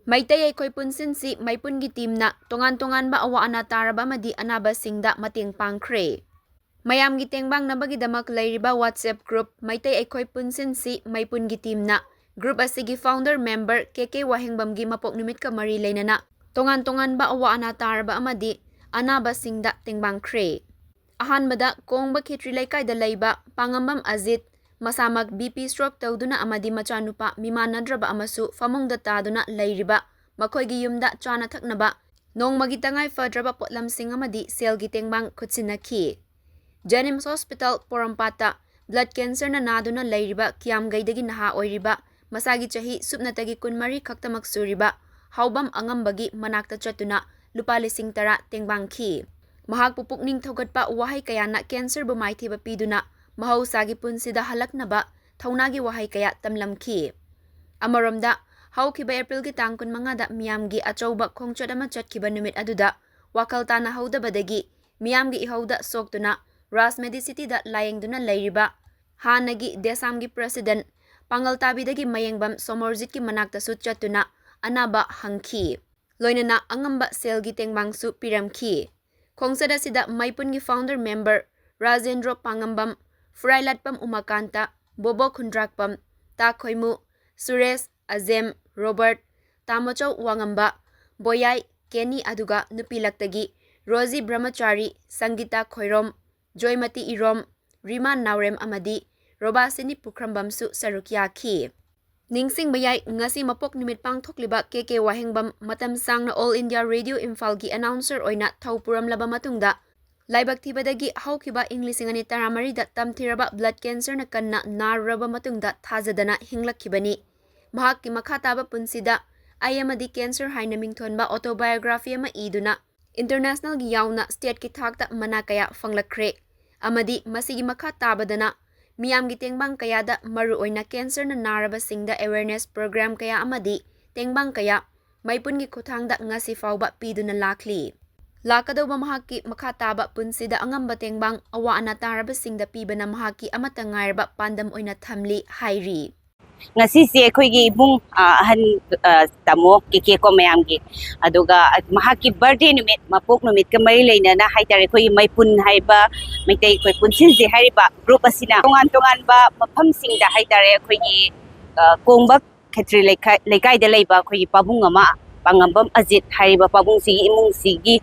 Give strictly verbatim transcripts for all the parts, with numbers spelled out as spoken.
ꯃꯩꯇꯩ ꯑꯩꯈꯣꯏ ꯄꯨꯟꯁꯤꯟꯁꯤ ꯃꯩꯄꯨꯟꯒꯤ ꯇꯤꯝꯅ ꯇꯣꯉꯥꯟ ꯇꯣꯉꯥꯟꯕ ꯑꯋꯥ ꯑꯅꯥ ꯇꯥꯔꯕ ꯑꯃꯗꯤ ꯑꯅꯥꯕꯁꯤꯡꯗ ꯃꯇꯦꯡ ꯄꯥꯡꯈ꯭ꯔꯦ꯫ ꯃꯌꯥꯝꯒꯤ ꯇꯦꯡꯕꯥꯡꯅꯕꯒꯤꯗꯃꯛ ꯂꯩꯔꯤꯕ WhatsApp group ꯃꯩꯇꯩ ꯑꯩꯈꯣꯏ ꯄꯨꯟꯁꯤꯟꯁꯤ ꯃꯩꯄꯨꯟꯒꯤ ꯇꯤꯝꯅ group ꯑꯁꯤꯒꯤ founder member ꯀꯦ ꯀꯦ ꯋꯥꯍꯦꯡꯕꯝꯒꯤ ꯃꯄꯣꯛ ꯅꯨꯃꯤꯠꯀ ꯃꯔꯤ ꯂꯩꯅꯅ ꯇꯣꯉꯥꯟ ꯇꯣꯉꯥꯟꯕ ꯑꯋꯥ ꯑꯅꯥ ꯇꯥꯔꯕ ꯑꯃꯗꯤ ꯑꯅꯥꯕꯁꯤꯡꯗ ꯇꯦꯡꯕꯥꯡꯈ꯭ꯔꯦ꯫ ꯑꯍꯥꯟꯕꯗ ꯀꯣꯡꯕ ꯈꯦꯇ꯭ꯔꯤ ꯂꯩꯀꯥꯏꯗ ꯂꯩꯕ ꯄꯥꯉꯝꯕꯝ ꯑꯖꯤꯠ, ꯃꯁꯥꯃꯛ BP stroke ꯇꯧꯗꯨꯅ ꯑꯃꯗꯤ ꯃꯆꯥꯅꯨꯄꯥ ꯃꯤꯃꯥꯟꯅꯗ꯭ꯔꯕ ꯑꯃꯁꯨ ꯐꯃꯨꯡꯗ ꯇꯥꯗꯨꯅ ꯂꯩꯔꯤꯕ ꯃꯈꯣꯏꯒꯤ ꯌꯨꯝꯗ ꯆꯥꯅ ꯊꯛꯅꯕ, ꯅꯣꯡꯃꯒꯤ ꯇꯉꯥꯏ ꯐꯗ꯭ꯔꯕ ꯄꯣꯠꯂꯝꯁꯤꯡ ꯑꯃꯗꯤ ꯁꯦꯜꯒꯤ ꯇꯦꯡꯕꯥꯡ ꯈꯨꯠꯁꯤꯟꯅꯈꯤ꯫ JNIMS Hospital ꯄꯣꯔꯣꯝꯄꯥꯠꯇ blood cancerꯅ ꯅꯥꯗꯨꯅ ꯂꯩꯔꯤꯕ ꯀꯤꯌꯥꯝꯒꯩꯗꯒꯤ ꯅꯍꯥ ꯑꯣꯏꯔꯤꯕ, ꯃꯁꯥꯒꯤ ꯆꯍꯤ ꯁꯨꯞꯅꯇꯒꯤ ꯀꯨꯟꯃꯔꯤ ꯈꯛꯇꯃꯛ ꯁꯨꯔꯤꯕ ꯍꯥꯎꯕꯝ ꯑꯉꯝꯕꯒꯤ ꯃꯅꯥꯛꯇ ꯆꯠꯇꯨꯅ ꯂꯨꯄꯥ ꯂꯤꯁꯤꯡ ꯇꯔꯥ ꯇꯦꯡꯕꯥꯡꯈꯤ꯫ ꯃꯍꯥꯛꯄꯨ ꯄꯨꯛꯅꯤꯡ ꯊꯧꯒꯠꯄ ꯋꯥꯍꯩ ꯀꯌꯥꯅ cancerꯕꯨ ꯃꯥꯏꯊꯤꯕ ꯄꯤꯗꯨꯅ ꯃꯍꯧꯁꯥꯒꯤ ꯄꯨꯟꯁꯤꯗ ꯍꯜꯂꯛꯅꯕ ꯊꯧꯅꯥꯒꯤ ꯋꯥꯍꯩ ꯀꯌꯥ ꯇꯝꯂꯝꯈꯤ꯫ ꯑꯃꯔꯣꯝꯗ, ꯍꯧꯈꯤꯕ ꯑꯦꯄ꯭ꯔꯤꯜꯒꯤ ꯇꯥꯡ ꯀꯨꯟꯃꯉꯥꯗ ꯃꯤꯌꯥꯝꯒꯤ ꯑꯆꯧꯕ ꯈꯣꯡꯆꯠ ꯑꯃ ꯆꯠꯈꯤꯕ ꯅꯨꯃꯤꯠ ꯑꯗꯨꯗ ꯋꯥꯈꯜ ꯇꯥꯅꯍꯧꯗꯕꯗꯒꯤ ꯃꯤꯌꯥꯝꯒꯤ ꯏꯍꯧꯗ ꯁꯣꯛꯇꯨꯅ ꯔꯥꯖ ꯃꯦꯗꯤꯁꯤꯇꯤꯗ ꯂꯥꯌꯦꯡꯗꯨꯅ ꯂꯩꯔꯤꯕ ꯍꯥꯟꯅꯒꯤ ꯗꯦꯁꯥꯝꯒꯤ president ꯄꯥꯡꯒꯜ ꯇꯥꯕꯤꯗꯒꯤ ꯃꯌꯦꯡꯕꯝ ꯁꯣꯃꯣꯔꯖꯤꯠꯀꯤ ꯃꯅꯥꯛꯇꯁꯨ ꯆꯠꯇꯨꯅ ꯑꯅꯥꯕ ꯍꯪꯈꯤ꯫ ꯂꯣꯏꯅꯅ ꯑꯉꯝꯕ ꯁꯦꯜꯒꯤ ꯇꯦꯡꯕꯥꯡꯁꯨ ꯄꯤꯔꯝꯈꯤ꯫ ꯈꯣꯡꯆꯠ ꯑꯁꯤꯗ ꯃꯩꯄꯨꯟꯒꯤ founder member ꯔꯥꯖꯦꯟꯗ꯭ꯔꯣ ꯄꯥꯉꯝꯕꯝ, ꯐꯨꯔꯥꯏꯂꯥꯠꯄꯝ ꯎꯃꯥꯀꯥꯟꯇ, ꯕꯣꯕꯣ ꯈꯨꯟꯗ꯭ꯔꯥꯛꯄꯝ, ꯇꯥ ꯈꯣꯏꯃꯨ, ꯁꯨꯔꯦꯁ, ꯑꯖꯦꯝ, ꯔꯣꯕꯔꯠ, ꯇꯥꯃꯣꯆꯧ ꯋꯥꯉꯝꯕ, ꯕꯣꯌꯥꯏ, ꯀꯦꯅꯤ ꯑꯗꯨꯒ ꯅꯨꯄꯤ ꯂꯛꯇꯒꯤ ꯔꯣꯖꯤ ꯕ꯭ꯔꯍꯃꯆꯥꯔꯤ, ꯁꯪꯒꯤꯇꯥ ꯈꯣꯏꯔꯣꯝ, ꯖꯣꯏꯃꯇꯤ ꯏꯔꯣꯝ, ꯔꯤꯃꯥ ꯅꯥꯎꯔꯦꯝ ꯑꯃꯗꯤ ꯔꯣꯕꯥꯁꯤꯅꯤ ꯄꯨꯈ꯭ꯔꯝꯕꯝꯁꯨ ꯁꯔꯨꯛ ꯌꯥꯈꯤ꯫ ꯅꯤꯡꯁꯤꯡꯕ ꯌꯥꯏ, ꯉꯁꯤ ꯃꯄꯣꯛ ꯅꯨꯃꯤꯠ ꯄꯥꯡꯊꯣꯛꯂꯤꯕ ꯀꯦ ꯀꯦ ꯋꯥꯍꯦꯡꯕꯝ ꯃꯇꯝ ꯁꯥꯡꯅ All India Radio ꯏꯝꯐꯥꯜꯒꯤ announcer ꯑꯣꯏꯅ ꯊꯧ ꯄꯨꯔꯝꯂꯕ ꯃꯇꯨꯡꯗ ꯂꯥꯏꯕꯛ ꯊꯤꯕꯗꯒꯤ ꯍꯧꯈꯤꯕ ꯏꯪ ꯂꯤꯁꯤꯡ ꯑꯅꯤ ꯇꯔꯥꯃꯔꯤꯗ ꯇꯝꯊꯤꯔꯕ blood cancerꯅ ꯀꯟꯅ ꯅꯥꯔꯨꯔꯕ ꯃꯇꯨꯡꯗ ꯊꯥꯖꯗꯅ ꯍꯤꯡꯂꯛꯈꯤꯕꯅꯤ꯫ ꯃꯍꯥꯛꯀꯤ ꯃꯈꯥ ꯇꯥꯕ ꯄꯨꯟꯁꯤꯗ ꯑꯩ ꯑꯃꯗꯤ cancer ꯍꯥꯏꯅ ꯃꯤꯡꯊꯣꯟꯕ autobiography ꯑꯃ ꯏꯗꯨꯅ internationalꯒꯤ ꯌꯥꯎꯅ stateꯀꯤ ꯊꯥꯛꯇ ꯃꯅꯥ ꯀꯌꯥ ꯐꯪꯂꯛꯈ꯭ꯔꯦ ꯑꯃꯗꯤ ꯃꯁꯤꯒꯤ ꯃꯈꯥ ꯇꯥꯕꯗꯅ ꯃꯤꯌꯥꯝꯒꯤ ꯇꯦꯡꯕꯥꯡ ꯀꯌꯥꯗ, ꯃꯔꯨꯑꯣꯏꯅ cancerꯅ ꯅꯥꯔꯕꯁꯤꯡꯗ awareness program ꯀꯌꯥ ꯑꯃꯗꯤ ꯇꯦꯡꯕꯥꯡ ꯀꯌꯥ ꯃꯩꯄꯨꯟꯒꯤ ꯈꯨꯠꯊꯥꯡꯗ ꯉꯁꯤ ꯐꯥꯎꯕ ꯄꯤꯗꯨꯅ ꯂꯥꯛꯂꯤ꯫ ꯂꯥꯛꯀꯗꯧꯕ ꯃꯍꯥꯛꯀꯤ ꯃꯈꯥ ꯇꯥꯕ ꯄꯨꯟꯁꯤꯗ ꯑꯉꯝꯕ ꯇꯦꯡꯕꯥꯡ ꯑꯋꯥ ꯑꯅꯥ ꯇꯥꯔꯕꯁꯤꯡꯗ ꯄꯤꯕꯅ ꯃꯍꯥꯛꯀꯤ ꯑꯃꯠꯇ ꯉꯥꯏꯔꯕ ꯄꯥꯟꯗꯝ ꯑꯣꯏꯅ ꯊꯝꯂꯤ ꯍꯥꯏꯔꯤ꯫ ꯉꯁꯤꯁꯦ ꯑꯩꯈꯣꯏꯒꯤ ꯏꯕꯨꯡ, ꯑ, ꯑꯍꯟ, ꯑ, ꯇꯥꯃꯣ ꯀꯦ ꯀꯦ ꯀꯣ ꯃꯌꯥꯝꯒꯤ, ꯑꯗꯨꯒ ꯃꯍꯥꯛꯀꯤ ꯕꯥꯔꯗꯦ ꯅꯨꯃꯤꯠ, ꯃꯄꯣꯛ ꯅꯨꯃꯤꯠꯀ ꯃꯔꯤ ꯂꯩꯅꯅ ꯍꯥꯏꯇꯥꯔꯦ, ꯑꯩꯈꯣꯏꯒꯤ ꯃꯩꯄꯨꯟ ꯍꯥꯏꯕ ꯃꯩꯇꯩ ꯑꯩꯈꯣꯏ ꯄꯨꯟꯁꯤꯟꯁꯦ ꯍꯥꯏꯔꯤꯕ ꯒ꯭ꯔꯨꯞ ꯑꯁꯤꯅ ꯇꯣꯉꯥꯟ ꯇꯣꯉꯥꯟꯕ ꯃꯐꯝꯁꯤꯡꯗ ꯍꯥꯏꯇꯥꯔꯦ, ꯑꯩꯈꯣꯏꯒꯤ, ꯑ, ꯀꯣꯡꯕ ꯈꯦꯇ꯭ꯔꯤ ꯂꯩꯀꯥꯏ, ꯂꯩꯀꯥꯏꯗ ꯂꯩꯕ ꯑꯩꯈꯣꯏꯒꯤ ꯄꯥꯕꯨꯡ ꯑꯃ, ꯄꯥꯉꯝꯕꯝ ꯑꯖꯤꯠ ꯍꯥꯏꯔꯤꯕ ꯄꯥꯕꯨꯡꯁꯤꯒꯤ ꯏꯃꯨꯡꯁꯤꯒꯤ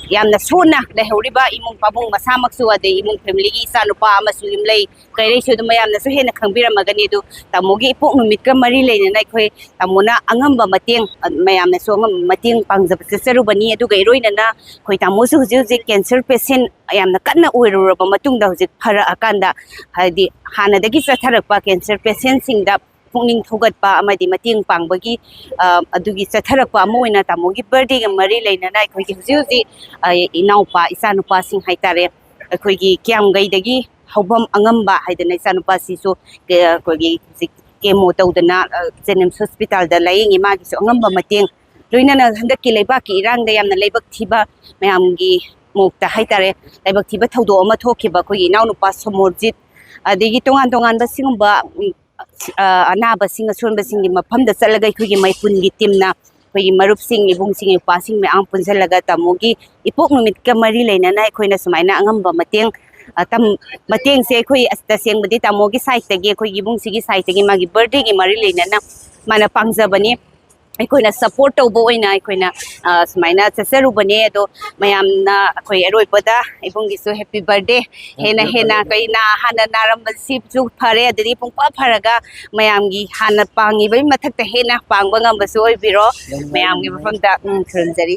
ꯌꯥꯝꯅ ꯁꯣꯟꯅ ꯂꯩꯍꯧꯔꯤꯕ ꯏꯃꯨꯡ ꯄꯥꯕꯨꯡ ꯃꯁꯥꯃꯛꯁꯨ, ꯑꯗꯩ ꯏꯃꯨꯡ ꯐꯦꯃꯤꯂꯤꯒꯤ ꯏꯆꯥꯅꯨꯄꯥ ꯑꯃꯁꯨ ꯑꯗꯨꯝ ꯂꯩ꯫ ꯀꯩꯔꯩꯁꯨ ꯑꯗꯨꯝ ꯃꯌꯥꯝꯅꯁꯨ ꯍꯦꯟꯅ ꯈꯪꯕꯤꯔꯝꯃꯒꯅꯤ꯫ ꯑꯗꯨ ꯇꯥꯃꯣꯒꯤ ꯏꯄꯣꯛ ꯅꯨꯃꯤꯠꯀ ꯃꯔꯤ ꯂꯩꯅꯅ ꯑꯩꯈꯣꯏ ꯇꯥꯃꯣꯅ ꯑꯉꯝꯕ ꯃꯇꯦꯡ, ꯑ, ꯃꯌꯥꯝꯅꯁꯨ ꯑꯉꯝꯕ ꯃꯇꯦꯡ ꯄꯥꯡꯖꯕ ꯆꯠꯆꯔꯨꯕꯅꯤ꯫ ꯑꯗꯨꯒ ꯏꯔꯣꯏꯅꯅ ꯑꯩꯈꯣꯏ ꯇꯥꯃꯣꯁꯨ ꯍꯧꯖꯤꯛ ꯍꯧꯖꯤꯛ ꯀꯦꯟꯁꯔ ꯄꯦꯁꯦꯟ ꯌꯥꯝꯅ ꯀꯟꯅ ꯑꯣꯏꯔꯨꯔꯕ ꯃꯇꯨꯡꯗ ꯍꯧꯖꯤꯛ ꯐꯔꯛꯑꯀꯥꯟꯗ, ꯍꯥꯏꯗꯤ ꯍꯥꯟꯅꯗꯒꯤ ꯆꯠꯊꯔꯛꯄ ꯀꯦꯟꯁꯔ ꯄꯦꯁꯦꯟꯁꯤꯡꯗ ꯄꯨꯛꯅꯤꯡ ꯊꯧꯒꯠꯄ ꯑꯃꯗꯤ ꯃꯇꯦꯡ ꯄꯥꯡꯕꯒꯤ, ꯑ, ꯑꯗꯨꯒꯤ ꯆꯠꯊꯔꯛꯄ ꯑꯃ ꯑꯣꯏꯅ ꯇꯥꯃꯣꯒꯤ ꯕꯥꯔꯗꯦꯒ ꯃꯔꯤ ꯂꯩꯅꯅ ꯑꯩꯈꯣꯏꯒꯤ ꯍꯧꯖꯤꯛ ꯍꯧꯖꯤꯛ, ꯑ, ꯏꯅꯥꯎꯄꯥ, ꯏꯆꯥꯅꯨꯄꯥꯁꯤꯡ ꯍꯥꯏꯇꯥꯔꯦ, ꯑꯩꯈꯣꯏꯒꯤ ꯀꯤꯌꯥꯝꯒꯩꯗꯒꯤ ꯍꯧꯐꯝ ꯑꯉꯝꯕ ꯍꯥꯏꯗꯅ ꯏꯆꯥꯅꯨꯄꯥꯁꯤꯁꯨ, ꯑ, ꯑꯩꯈꯣꯏꯒꯤ ꯍꯧꯖꯤꯛ ꯀꯦꯃꯣ ꯇꯧꯗꯅ, ꯑ, ꯖꯦꯅꯤꯝꯁ ꯍꯣꯁꯄꯤꯇꯥꯜꯗ ꯂꯥꯏꯌꯦꯡꯉꯤ꯫ ꯃꯥꯒꯤꯁꯨ ꯑꯉꯝꯕ ꯃꯇꯦꯡ, ꯂꯣꯏꯅꯅ ꯍꯟꯗꯛꯀꯤ ꯂꯩꯕꯥꯛꯀꯤ ꯏꯔꯥꯡꯗ ꯌꯥꯝꯅ ꯂꯥꯏꯕꯛ ꯊꯤꯕ ꯃꯌꯥꯝꯒꯤ ꯃꯣꯛꯇ ꯍꯥꯏꯇꯥꯔꯦ, ꯂꯥꯏꯕꯛ ꯊꯤꯕ ꯊꯧꯗꯣꯛ ꯑꯃ ꯊꯣꯛꯈꯤꯕ ꯑꯩꯈꯣꯏꯒꯤ ꯏꯅꯥꯎꯅꯨꯄꯥ ꯁꯣꯃꯣꯔꯖꯤꯠ, ꯑꯗꯒꯤ ꯇꯣꯉꯥꯟ ꯇꯣꯉꯥꯟꯕ ꯁꯤꯒꯨꯝꯕ, ꯎꯝ, ꯑ, ꯑꯅꯥꯕꯁꯤꯡ, ꯑꯁꯣꯟꯕꯁꯤꯡꯒꯤ ꯃꯐꯝꯗ ꯆꯠꯂꯒ ꯑꯩꯈꯣꯏꯒꯤ ꯃꯩꯄꯨꯟꯒꯤ ꯇꯤꯝꯅ, ꯑꯩꯈꯣꯏꯒꯤ ꯃꯔꯨꯞꯁꯤꯡ, ꯏꯕꯨꯡꯁꯤꯡ, ꯏꯄ꯭ꯋꯥꯁꯤꯡ ꯃꯌꯥꯝ ꯄꯨꯟꯁꯤꯜꯂꯒ ꯇꯥꯃꯣꯒꯤ ꯏꯄꯣꯛ ꯅꯨꯃꯤꯠꯀ ꯃꯔꯤ ꯂꯩꯅꯅ ꯑꯩꯈꯣꯏꯅ ꯁꯨꯃꯥꯏꯅ ꯑꯉꯝꯕ ꯃꯇꯦꯡ, ꯑ, ꯇꯝ-, ꯃꯇꯦꯡꯁꯦ ꯑꯩꯈꯣꯏ ꯑꯁ-, ꯇꯁꯦꯡꯕꯗꯤ ꯇꯥꯃꯣꯒꯤ ꯁꯥꯏꯠꯇꯒꯤ, ꯑꯩꯈꯣꯏꯒꯤ ꯏꯕꯨꯡꯁꯤꯒꯤ ꯁꯥꯏꯠꯇꯒꯤ ꯃꯥꯒꯤ ꯕꯥꯔꯗꯦꯒꯤ ꯃꯔꯤ ꯂꯩꯅꯅ ꯃꯥꯅ ꯄꯥꯡꯖꯕꯅꯤ꯫ ꯑꯩꯈꯣꯏꯅ ꯁꯞꯄꯣꯔꯠ ꯇꯧꯕ ꯑꯣꯏꯅ ꯑꯩꯈꯣꯏꯅ, ꯑ, ꯁꯨꯃꯥꯏꯅ ꯆꯠꯆꯔꯨꯕꯅꯦ꯫ ꯑꯗꯣ ꯃꯌꯥꯝꯅ ꯑꯩꯈꯣꯏ ꯑꯔꯣꯏꯕꯗ ꯏꯕꯨꯡꯒꯤꯁꯨ ꯍꯦꯄꯤ ꯕꯥꯔꯗꯦ꯫ ꯍꯦꯟꯅ ꯍꯦꯟꯅ ꯑꯩꯈꯣꯏ ꯅꯥ-, ꯍꯥꯟꯅ ꯅꯥꯔꯝꯕꯁꯤꯁꯨ ꯐꯔꯦ, ꯑꯗꯒꯤ ꯄꯨꯡꯐ ꯐꯔꯒ ꯃꯌꯥꯝꯒꯤ ꯍꯥꯟꯅ ꯄꯥꯡꯉꯤꯕꯒꯤ ꯃꯊꯛꯇ ꯍꯦꯟꯅ ꯄꯥꯡꯕ ꯉꯝꯕꯁꯨ ꯑꯣꯏꯕꯤꯔꯣ꯫ ꯃꯌꯥꯝꯒꯤ ꯃꯐꯝꯗ, ꯎꯝ, ꯈꯨꯔꯨꯝꯖꯔꯤ꯫